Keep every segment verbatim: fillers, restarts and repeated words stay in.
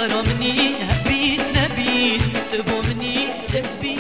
Minî hebît nebît, tu bo minî sed bît.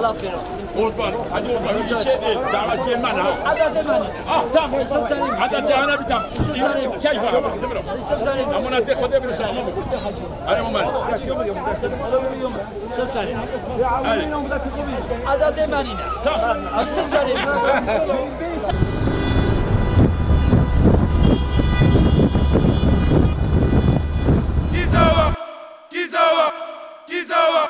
Osman, hadi Osman, bir şey değil. Davet gelmen ha. Adate mani. Ah, tamam. Isa Salim. Adate ana bir tamam. Isa Salim. Keyif var. Isa Salim. Amına te Xwedê bir tamam. Hadi Osman. Isa Salim. Hadi. Adate mani. Tamam. Isa Salim. Kizawa. Kizawa. Kizawa.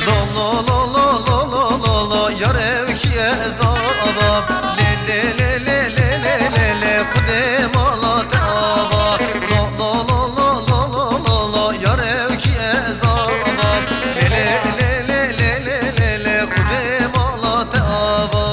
Lo lo lo lo lo lo lo lo, yar ev kî ye zava. Lê lê lê lê lê lê lê lê, Xwedê mala te ava. Lo lo lo lo lo lo lo lo, yar ev kî ye zava. Lê lê lê lê lê lê lê lê, Xwedê mala te ava.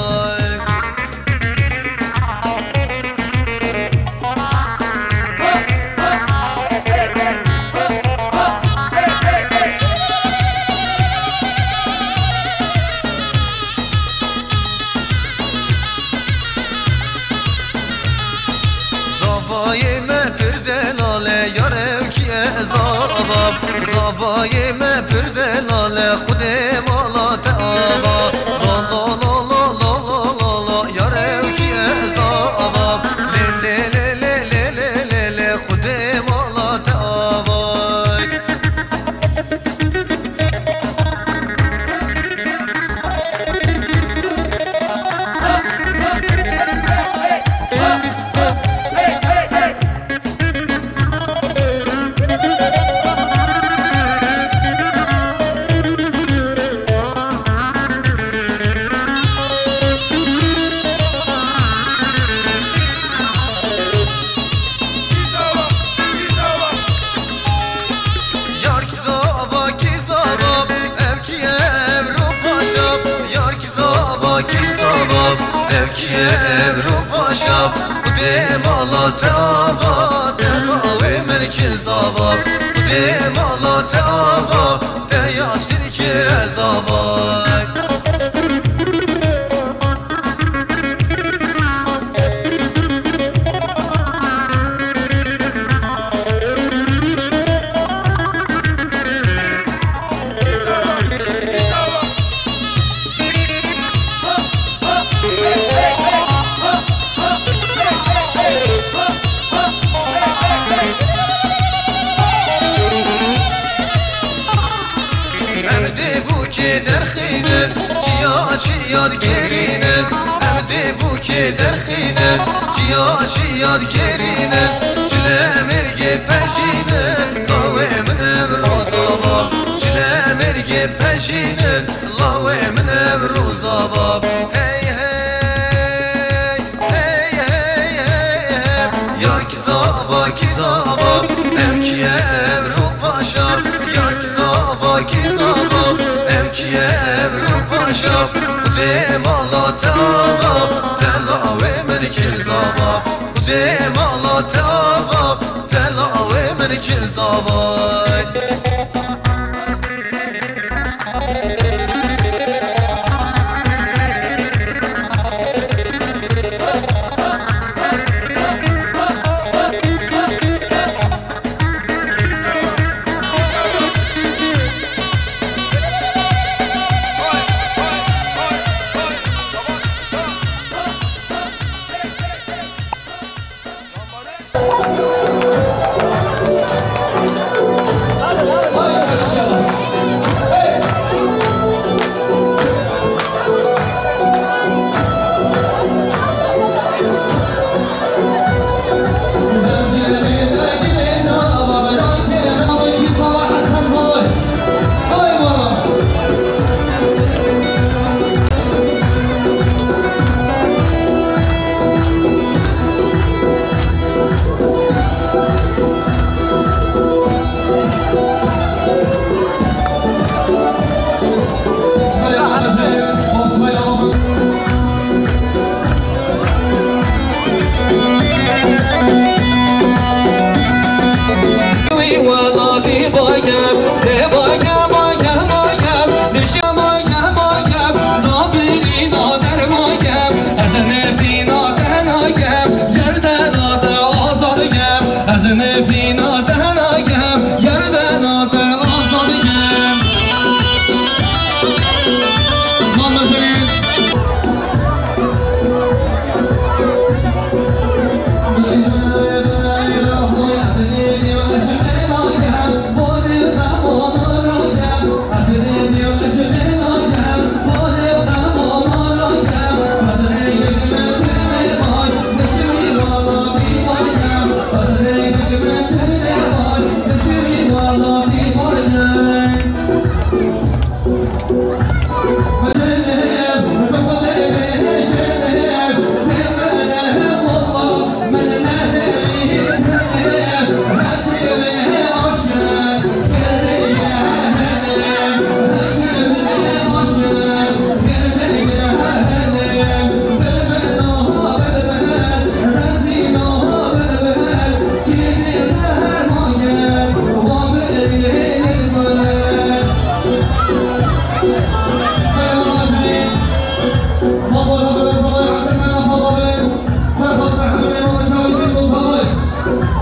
Zavayê me pir delal e, yar ew kî ye zava. Zavayê me pir delal e, Xwedê mala te ava. Lo lo lo lo lo lo lo lo, yar ew kî ye zava. Lê lê lê lê lê lê lê lê, Xwedê mala te ava. Yar kî zava, kî zava, ev kî ye ev ro paşa. Yar kî zava, kî zava, ev kî ye ev ro paşa. Xwedê mala te ava, te lawê min kî zava. Xwedê mala te ava, te Yasîn kî re zava. Em dê bûkê derxînin, çiya çiya digerînin. Em dê bûkê derxînin, çiya çiya digerînin. Çile mêrgê pejînin, lawê min ev rozava. Çile mêrgê pejînin, lawê min ev rozava. Hey hey, hey hey hey hey. Yar kî zava, kî zava, ev kî ye ev ro paşa. Yar kî zava, kî zava, ev kî ye ev ro paşa. Xwedê mala te ava, te lawê min kî zava. Xwedê mala te ava, te lawê min kî zava.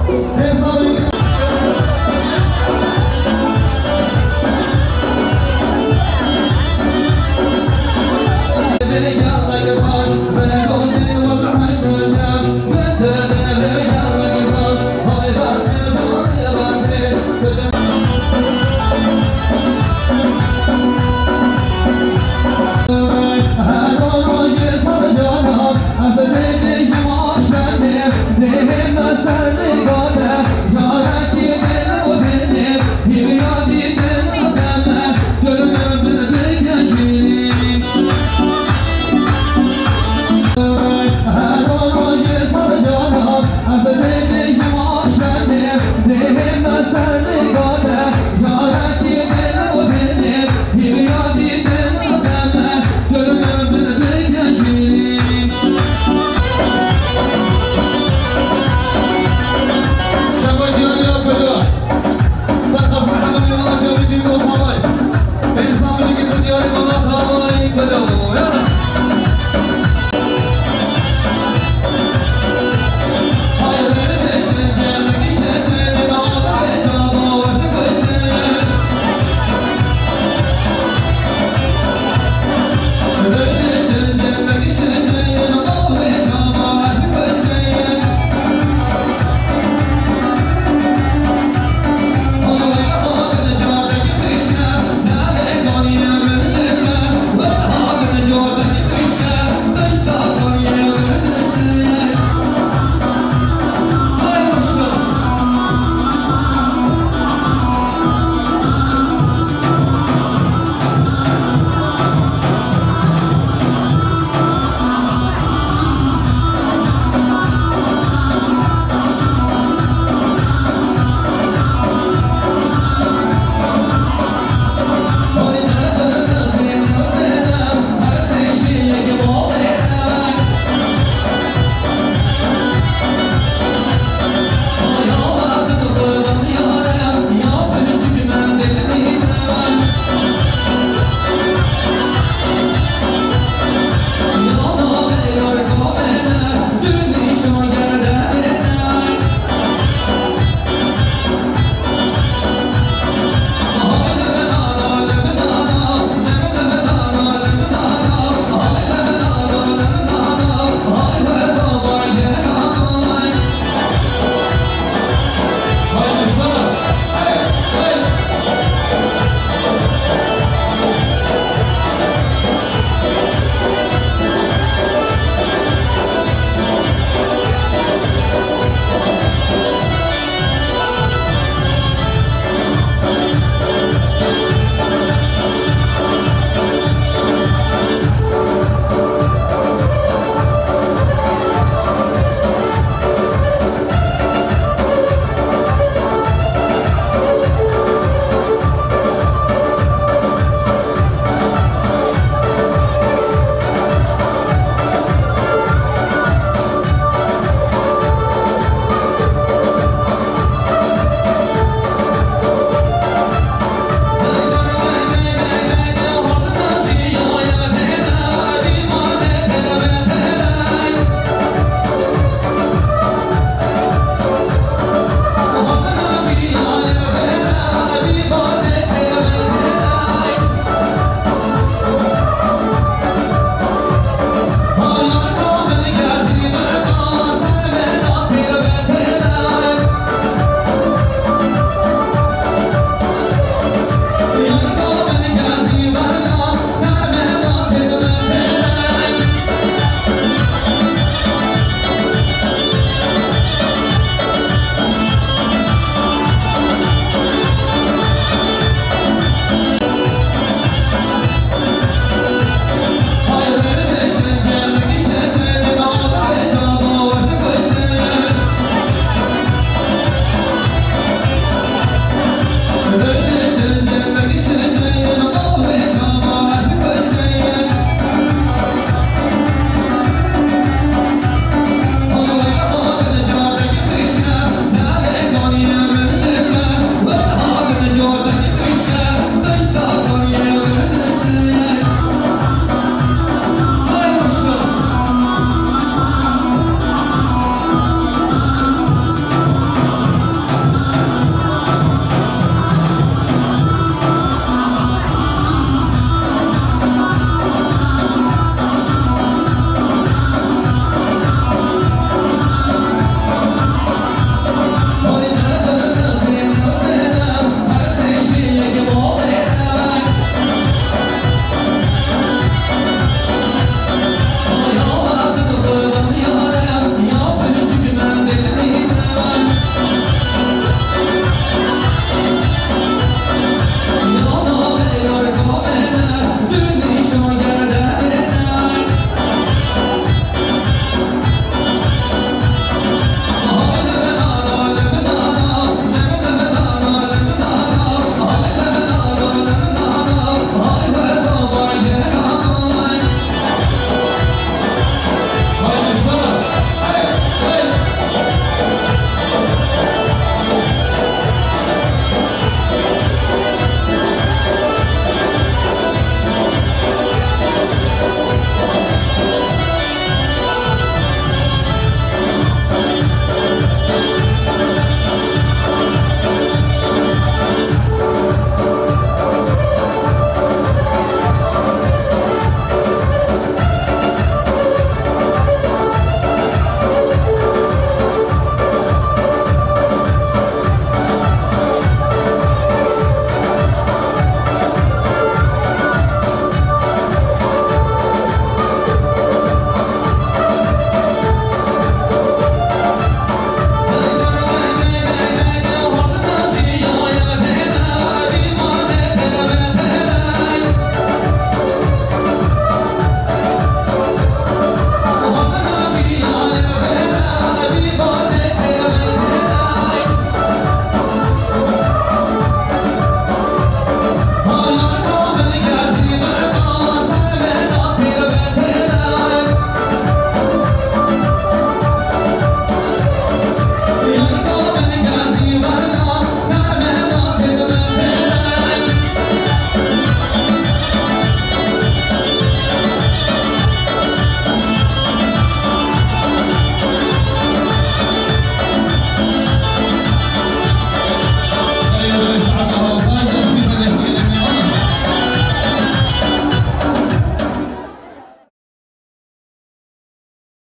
Hê